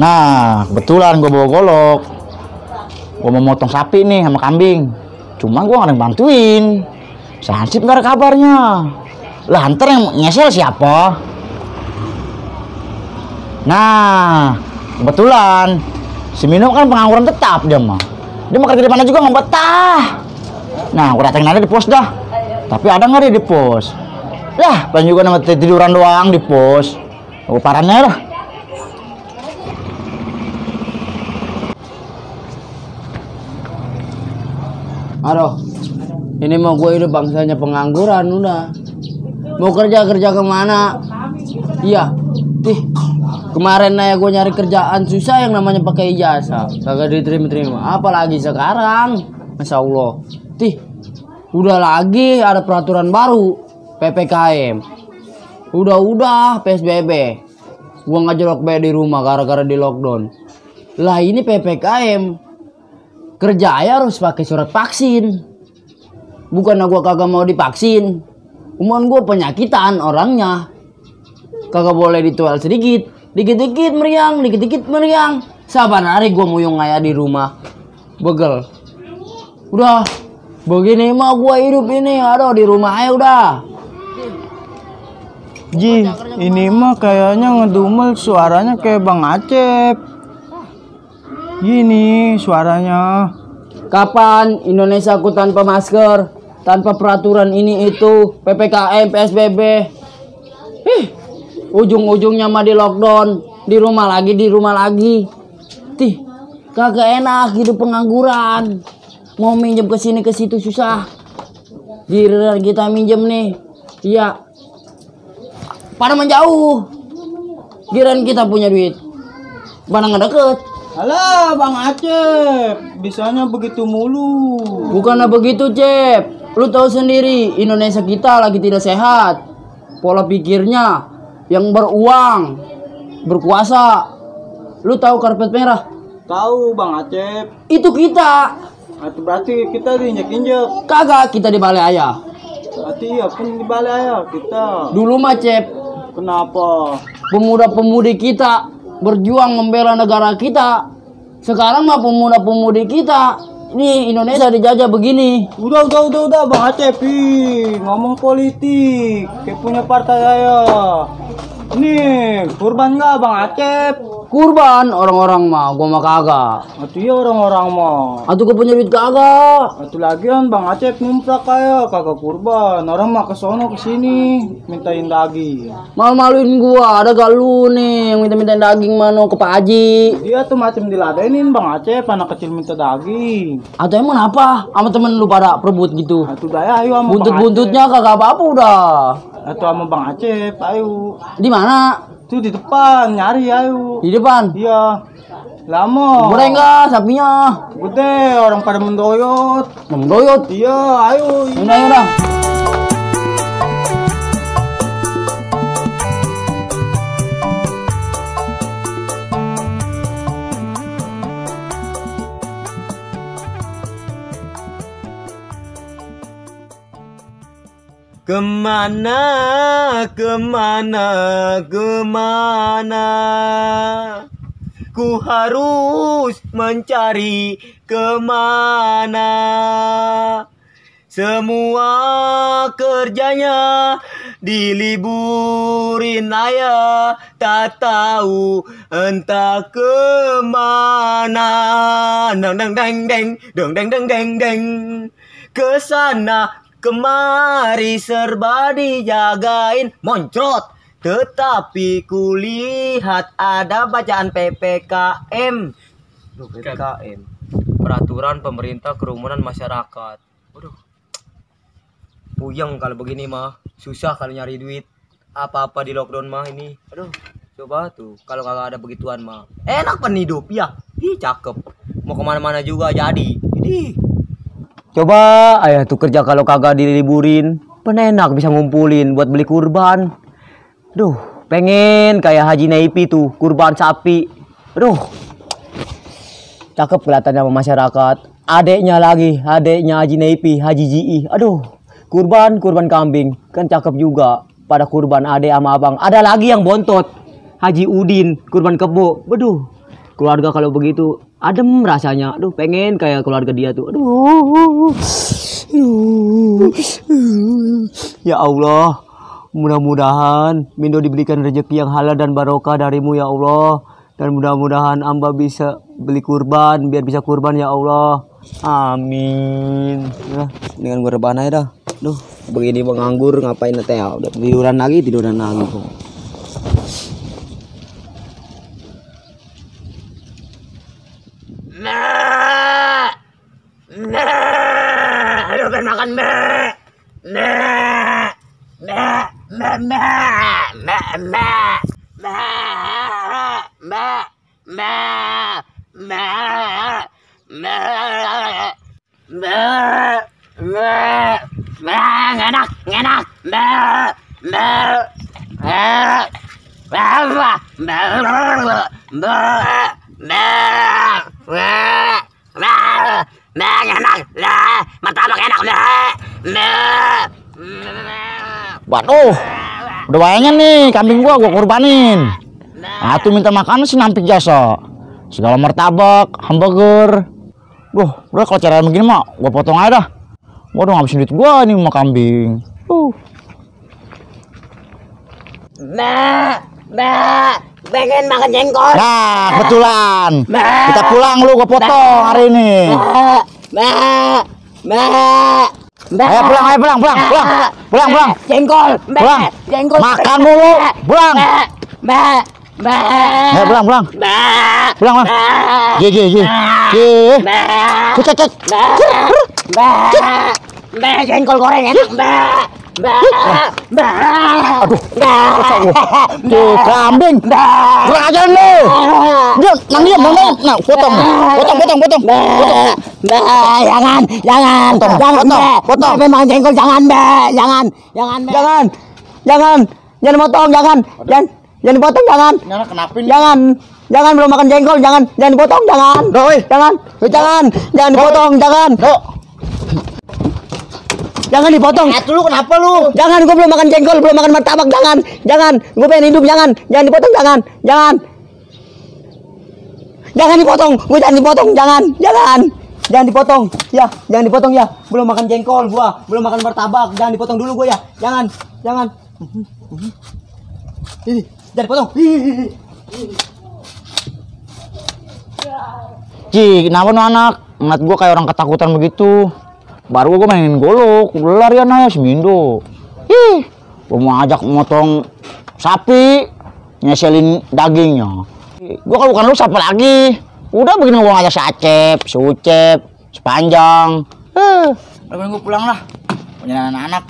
Nah, kebetulan gue bawa golok. Gue mau motong sapi nih sama kambing. Cuma gue gak ada yang bantuin. Sansip gak ada kabarnya. Lah, ntar yang nyesel siapa? Nah, kebetulan si Mino kan pengangguran tetap dia mah. Dia mau kerja di mana juga nggak betah. Nah, gue datengin aja di pos dah. Tapi ada nggak dia di pos? Lah, paling juga nama tiduran doang di pos. Gue parannya lah. Aduh, ini mau gue hidup bangsanya pengangguran udah. Mau kerja kemana? Iya, kemarin aja gue nyari kerjaan susah yang namanya pakai ijazah, kagak diterima. Apalagi sekarang, masya Allah. Udah lagi ada peraturan baru, PPKM. Udah PSBB. Gue ngejolok be di rumah gara-gara di lockdown. Lah ini PPKM. Kerja ya harus pakai surat vaksin. Bukannya gue kagak mau divaksin. Cuman gue penyakitan orangnya. Kagak boleh ditual sedikit. Dikit-dikit meriang. Saban hari gue muyung aja di rumah. Begel. Udah. Begini mah gue hidup ini. Aduh di rumah aja udah. Ji, ini mah kayaknya ngedumel suaranya kayak Bang Acep. Gini suaranya. Kapan Indonesia aku tanpa masker, tanpa peraturan ini itu, PPKM, PSBB. Ujung-ujungnya mah di lockdown, di rumah lagi. Kagak enak hidup pengangguran. Mau minjem ke sini ke situ susah. Giliran kita minjem nih, iya. Pada menjauh. Giliran kita punya duit, pada ngedeket. Halo Bang Acep, bisanya begitu mulu. Bukannya begitu, Cep. Lu tahu sendiri, Indonesia kita lagi tidak sehat. Pola pikirnya yang beruang, berkuasa. Lu tahu karpet merah? Tahu Bang Acep. Itu kita. Itu berarti kita diinjek-injek. Kagak, kita di balai ayah. Berarti iya pun di balai ayah kita. Dulu mah, Cep, Kenapa? pemuda-pemudi kita berjuang membela negara kita. Sekarang mah pemuda-pemudi kita ini Indonesia dijajah begini. Udah Bang Acep, ngomong politik kayak punya partai ayah. Nih, kurban nggak Bang Acep? Kurban orang-orang mah, gua mah kagak. Atuh ya orang-orang mah. Atuh gua punya duit kagak. Atuh lagian Bang Acep numprak kayak kagak kurban. Orang mah kesono kesini mintain daging. Malu-maluin gua, ada gak lu nih yang minta-mintain daging mano ke Pak Haji? Dia tuh macam diladenin Bang Acep, anak kecil minta daging. Atau emang apa? Sama temen lu pada perebut gitu? Atuh daya ayo sama Buntut-buntutnya kagak apa-apa udah. Atuh sama Bang Acep, ayo. Di mana? Tuh di depan, nyari ayo. Di depan? Iya. Lama. Boleh enggak sapinya? Gede, orang pada mendoyot. Mendoyot? Iya, ayo. Udah. Kemana ku harus mencari kemana. Semua kerjanya diliburin ayah, tak tahu entah kemana. Deng kesana kemari serba dijagain, moncrot. Tetapi kulihat ada bacaan PPKM. PPKM, Peraturan Pemerintah Kerumunan Masyarakat. Waduh, puyeng kalau begini mah. Susah kalau nyari duit. Apa-apa di lockdown mah ini. Aduh, coba tuh kalau kagak ada begituan mah. Enak kan hidup ya. Cakep. Mau kemana-mana juga jadi. Coba ayah tuh kerja kalau kagak diliburin, penenak bisa ngumpulin buat beli kurban. Duh, pengen kayak Haji Naipi tuh, kurban sapi. Aduh, cakep kelihatannya sama masyarakat. Adeknya Haji Naipi, Haji Ji. Aduh, kurban kambing, kan cakep juga. Pada kurban adek sama abang. Ada lagi yang bontot, Haji Udin, kurban kebo. Waduh, keluarga kalau begitu adem rasanya. Aduh, pengen kayak keluarga dia tuh. Aduh. Ya Allah, mudah-mudahan Mindo diberikan rezeki yang halal dan barokah darimu ya Allah. Dan mudah-mudahan Amba bisa beli kurban biar bisa kurban ya Allah. Amin. Nah, dengan gue rebahan aja dah. Duh, begini menganggur ngapain teh ya? Udah tiduran lagi kok. Aduh, pengen makan Waduh, udah banyak nih kambing gua kurbanin. Tuh minta makan sih nampik jasa. Segala martabak, hamburger. Udah kalau cara begini mah gua potong aja dah. Waduh, ngabisin duit gua nih sama kambing. Pengen makan jengkol. Nah, kebetulan. Kita pulang lu, gua potong hari ini. Ayo pulang. Jengkol. Pulang. Jengkol. Makan dulu. Pulang. Ayo pulang. Pulang. Cek. Jengkol goreng enak. Aduh. Tuh kambing. Kurang ajar lu. Diam. Nah, potong. Potong. Memang jengkol jangan. Jangan potong, jangan dipotong, jangan. Nyala kenapa ini? Jangan belum makan jengkol, jangan dipotong, jangan. Jangan dipotong, jangan. Jangan dipotong. Lu kenapa lu? Jangan, gue belum makan jengkol, belum makan martabak, jangan. Gue pengen hidup, jangan dipotong, jangan. Jangan dipotong, gue jangan dipotong, jangan dipotong. Ya, jangan dipotong ya. Belum makan jengkol gua, belum makan martabak, jangan dipotong dulu gua ya. Jangan. Ini, jangan dipotong. Kenapa nu anak? Ngeliat gua kayak orang ketakutan begitu. Baru gua mainin golok, udah larian aja si Mindo. Gua mau ajak motong sapi, nyeselin dagingnya. Gua kalau bukan lu siapa lagi? Udah begini gua ngajak si Acep, si Ucep, sepanjang. Udah gua pulang lah. Punya anak-anak.